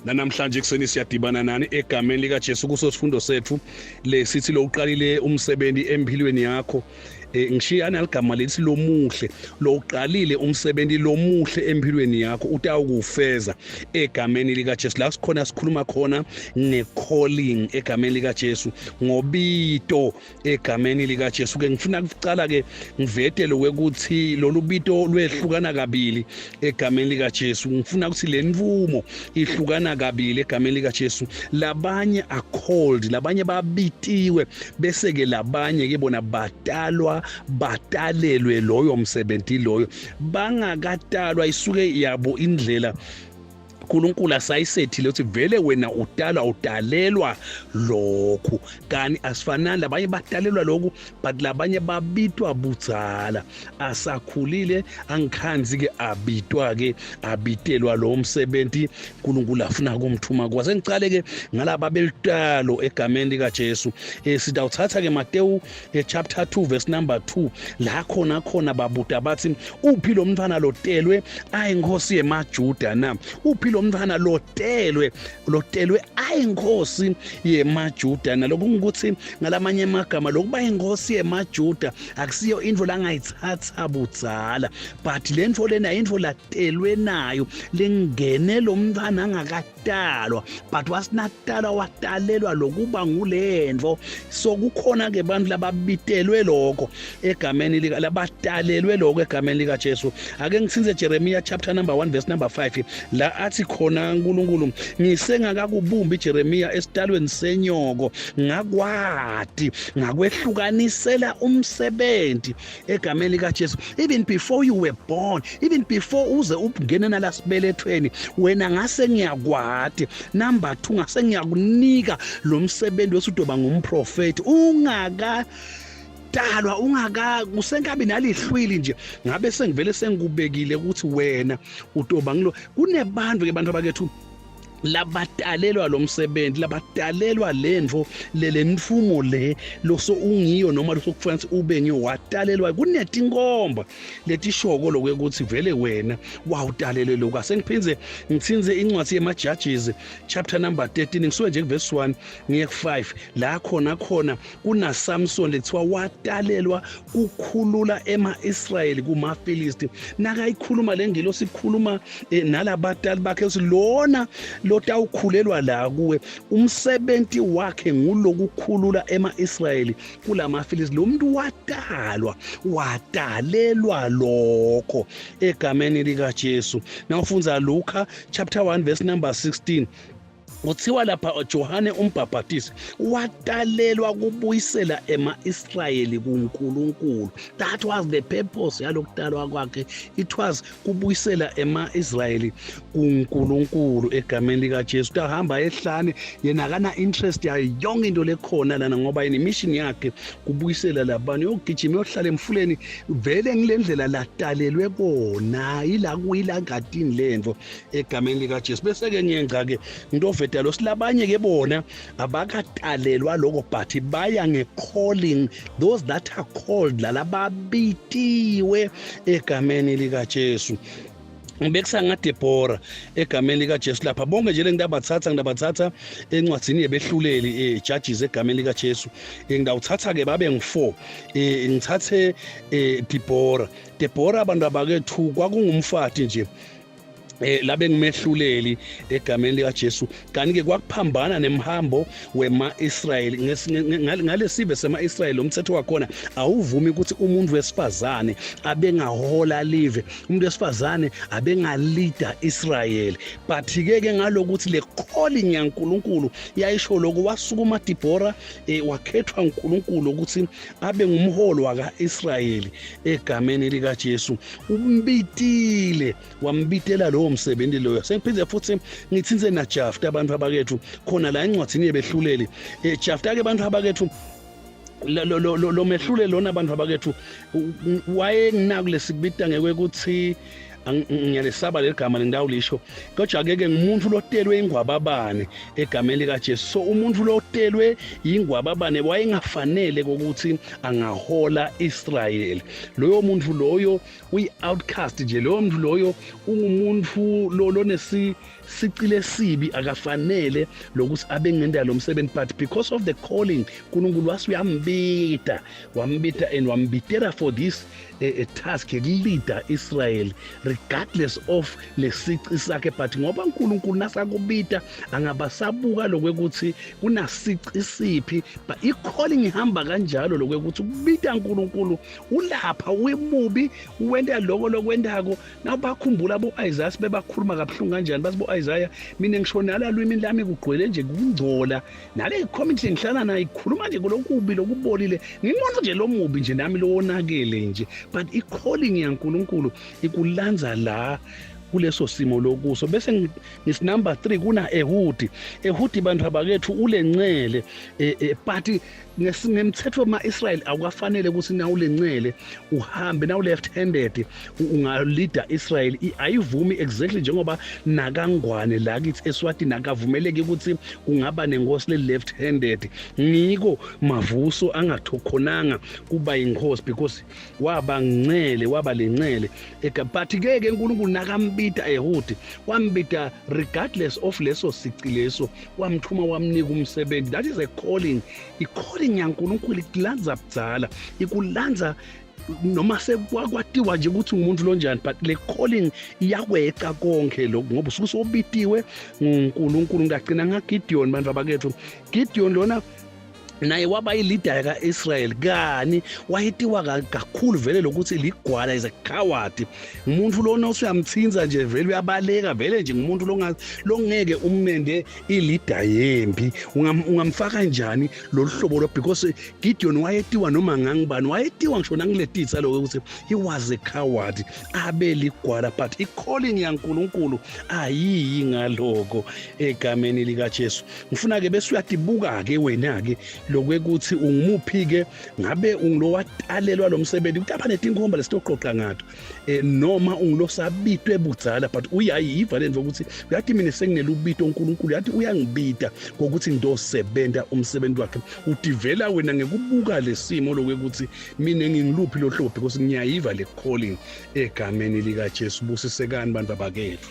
Namhlanje ekuseni siyadibana nani egameni likaJesu kuso sifundo sethu lesithi lo uqalile umsebenzi empilweni yakho. Ngishiya naligama lethi lomuhle, lo uqalile umsebenzi lomuhle empilweni yakho utawukufeza egameni likaJesu. La sikhona sikhuluma khona nge-calling egameni likaJesu, ngobito egameni likaJesu. Ke ngifuna kucala ke ngivete lokuthi lolu bito lwehlukana kabili egameni likaJesu. Ngifuna ukuthi le mvumo ihlukana kabili egameni likaJesu. Labanye are called, labanye babitiwe, bese ke labanye ke bona batalwa, batalelwe loyo msebenzi loyo bangakatalwa. Isuke yabo indlela uNkulunkulu asayisethile ukuthi vele wena utalwa, udalelwa lokhu. Kani asifanani, labanye batalelwa lokhu, but labanye babitwa budzala asakhulile, angikhanzi ke abitwa ke abitelwa lo msebenzi uNkulunkulu afuna kumthuma. Kwase ngicale ke ngalaba belitalo egameni likaJesu. Sidawuthatha ke Mateyu chapter 2 verse number 2, la khona khona babuda bathi, "Uphi lo mntwana lotelwe ayinkosi yemaJuda na? Uphi lo mntwana lotelwe ayinkosi yemaJuda na?" Lokhu ukuthi ngalamanye amagama, lokuba inkosi yemaJuda akusiyo into langayithatha budzala, but le nto lena into latelwe nayo, lengene lo mntwana angakatalwa, but wasinatalwa watalelwa lokuba ngulento. So kukhona ke bantu lababitelwe lokho egameni lika, labatalelwe lokho egameni lika Jesu. Ake ngithinze Jeremiah chapter number 1 verse number 5, la athi khona uNkulunkulu, "Ngisengakakubumbi, Jeremiah, esitalweni senyoko ngakwati, ngakwehlukanisela umsebenzi," egameni lika Jesu. Even before you were born, even before uze ungene nalasibelethweni, wena ngase ngiyakwati. Number 2, ngase ngiyakunika lo msebenzi wesudoba ngumprofeti ungaka dalwa, ungaka kusenkabi nalihlwili nje, ngabe sengivele sengikubekile ukuthi wena utoba ngilo. Kunebantu ke, bantu abakethu, labatalelwa lo msebenzi, labatalelwa lento lelemfumo le loso ungiyo noma losokufanele ube ngiyo, watalelwa. Kunetinkomba letishoko lokuthi vele wena wawutalelwe lokhu. Asengiphinze ngithinze incwadi yema-Judges chapter number 13, ngisuke nje kuverse 1 ngiye ku-5, la khona khona kuna Samson lethiwa watalelwa kukhulula ema-Israyeli kumaFilisti. Nakayikhuluma le ngilosi ikhuluma nalabatali bakhe ukuthi lona lotawukhulelwa la kuwe, umsebenzi wakhe ngulokukhulula ema-Israyeli kulamaFilisti. Lo muntu watalwa, watalelwa lokho egameni likaJesu. Nawufundza Luka chapter 1 verse number 16, kuthiwa lapha Johane umbhabhatisi watalelwa kubuyisela ema-Israyeli kuNkulunkulu. That was the purpose yalokutalwa kwakhe, it was kubuyisela ema-Israyeli kuNkulunkulu egameni likaJesu. Tahamba ehlane, yena akana interest yayo yonke into lekhona lana, ngoba yena mission yakhe kubuyisela labantu. Yogijima yohlala emfuleni vele ngile ndlela latalelwe kona, ila kuyila ngatini lento egameni likaJesu. Bese ke ngiyenza ke ngitoveta lo silabanye ke bona abakatalelwa lokho, but baya nge-calling, those that are called, lalababitiwe egameni likaJesu. Ngibekisa ngaDebora egameni likaJesu. Lapha bonke nje lengidabathatha, ngidabathatha encwadzini yebehluleli, Judges, egameni likaJesu. Ngidawuthatha ke babe ngu4. Ngithathe Deborah. Deborah, abantu abakethu, kwakungumfati nje labe ngimehluleli egameni likaJesu. Kanti ke kwakuphambana nemhambo wema-Israyeli ngalesive sema-Israyeli. Umthetho wakhona awuvumi ukuthi umuntu wesifazane abengahola live, umuntu wesifazane abengalida Israyeli. But ke ke ngalokuthi le calling yaNkulunkulu yayisho lokho, wasukuma Deborah, wakhethwa uNkulunkulu ukuthi abe ngumholi waka-Israyeli egameni likaJesu. Umbitile, wambitela lowo msebenzi loyo. Sengiphinde futhi ngithinze naJafta, abantu abakethu, khona la encwadini yebehluleli. Jafta ke, bantu abakethu, lo mehlule lona, abantu abakethu, wayenginako lesikubita ngekwekuthi Ngiyalesaba leli gama lengitawulisho, kodwa ke ke ngumuntu lotelwe ingwababane egameni likaJesu. So umuntu lotelwe ingwababane wayengafanele ukuthi angahola Israel. Loyo muntu loyo uyi-outcast nje, loyo muntu loyo ungumuntu lo lonesi sicile sibi, akafanele lokuthi abe ngenda lo msebenzi, but because of the calling uNkulunkulu wase uyambita, wambita and wambitela for this task yokuleada Israel regardless of lesici sakhe. But ngoba uNkulunkulu nasakubita angabasabuka lokwekuthi kunasici siphi, but i-calling ihamba kanjalo lokwekuthi ukubita uNkulunkulu ulapha uyimubi wenta lokho lokwentako. Nawubakhumbula bo-Isaya bebakhuluma kabuhlungu kanjani, bathi bo-Isaya, mina ngisho nala lwimi lami kugcwele nje kungcola, nale community ngihlala nayo ikhuluma nje kulokubi lokubolile, ngimuntu nje lomubi nje nami lowonakele nje. But i-calling yaNkulunkulu ikulanza la kuleso simo lokuso. Bese ngisi number 3 kuna Ehudi. Ehudi, bantu abakethu, ulencele, but ngemthetho wama-Israyeli awukafanele ukuthi na ulencele uhambe, na left handed ungalida Israel, ayivumi, exactly njengoba nakangwane la kithi eSwatini akavumeleki ukuthi kungaba nenkosi le left handed. Ngiko Mavuso angathokhonanga kuba inkosi because waba ncele, waba lencele. But ke ke uNkulunkulu nakambita Ehudi, wambita regardless of leso sici leso, wamthuma, wamnika umsebenzi. That is a calling. I-calling yaNkulunkulu ikulanza budzala, ikulanza noma sekwakwatiwa nje ukuthi ngumuntu lonjani, but le calling iyakweca konke lokhu ngoba usuke sobitiwe nguNkulunkulu. Ngagcina ngaGideon, bantu abakethu. Gideon lona naye waba ileader ka-Israel, kani wayetiwa kakhulu vele lokuthi ligwala, is a coward. Umuntu lona usuyamthinza nje vele uyabaleka vele nje, ngumuntu longeke ummende ileader yempi. Ungamfaka kanjani lolu hlobo lo? Because Gideon wayetiwa noma ngangibani, wayetiwa ngisho nangiletitsa lokho ukuthi he was a coward, abe ligwala, but i-calling yaNkulunkulu ayiyi ngaloko egameni likaJesu. Ngifuna ke bese uyatibuka ke wena ke lokwekuthi ungumuphi ke, ngabe ungilowatalelwa lo msebenzi kutapha netinkhomba lesitoqoqa ngato, noma ungilosabitwe budzala, but uyayiva lento ukuthi uyathi mina senginelubito, uNkulunkulu yathi uyangibita ngokuthi ngidosebenta umsebenzi wakhe. Utivela wena ngekubuka lesimo lokwekuthi mina ngingiluphi lo hlobo, because ngiyayiva le calling egameni likaJesu. Busisekani, bantu abakethu.